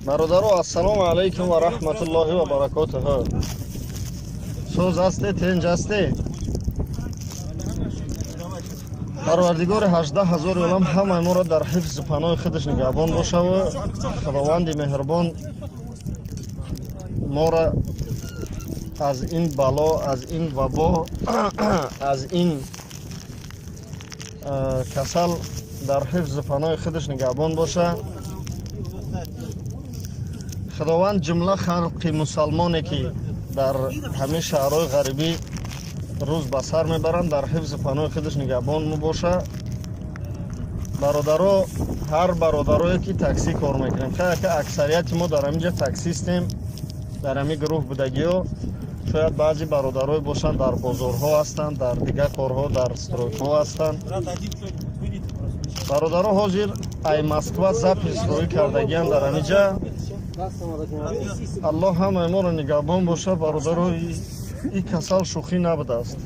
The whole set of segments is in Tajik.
Бародаро, ассалому алайкум ва раҳматуллоҳи ва баракотуҳ. Соз ҳасте, тинҷ ҳасте? Парвардигори 18 000 олам ҳамаи моро дар ҳифзу паноҳи худаш нигаҳбон бошаву Худованди меҳрубон моро аз ин бало, аз ин вабо, аз ин касал дар ҳифзу паноҳи худаш нигаҳбон боша. Худованд ҷумла халқи мусалмоне, ки дар ҳамин шаҳрҳои ғарибӣ рӯз ба сар мебаранд, дар ҳифзу паноҳи худаш нигаҳбон мебоша. Бародаро, ҳар бародарое, ки таксӣ кор мекунем, хай, аксарияти мо дар ҳамин ҷа таксистем, дар ҳамин гурӯҳ будагиҳо. Шояд баъзе бародарое бошанд, дар бозорҳо ҳастанд, дар дигар корҳо, дар стройкаҳо ҳастанд. Бародаро, ҳозир ай Москва запись роӣ кардагианд дар ҳамин ҷа. Аллоҳ ҳамаи моро нигаҳбон боша. Бародаро, ин касал шӯхӣ набудааст.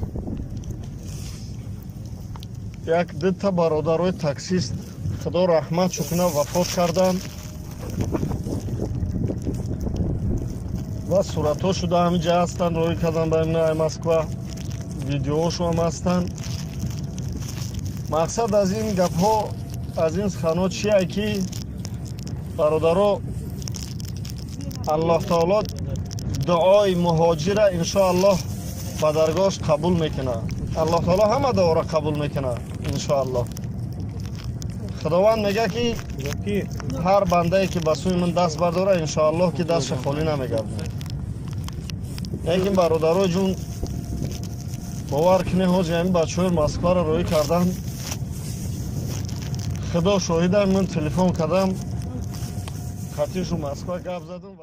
Як дута бародарои таксист, Худо раҳматшо кунад, вафот карданд ва суратҳо шуда ҳамин ҷа ҳастанд, роӣ кардан ба ай Москва, видеоҳошо ҳам ҳастанд. Мақсад аз ин гапҳо, аз ин суханҳо чие, ки бародаро, Аллоҳ таоло дуои муҳоҷира иншоаллоҳ ба даргоҳаш қабул мекунад. Аллоҳ таоло ҳама дуоро қабул мекунад иншоаллоҳ. Худованд мегӯяд, ки ҳар бандае, ки ба сӯи ман даст бардора, иншоаллоҳ, ки дастша холӣ намегардонад. Лекин, бародарои ҷун, бовар кунед, ҳозир ҳамин бачаҳои Москваро роӣ карданд, Худо шоҳида, ман телефон кардам, хатишу Москва гап задам.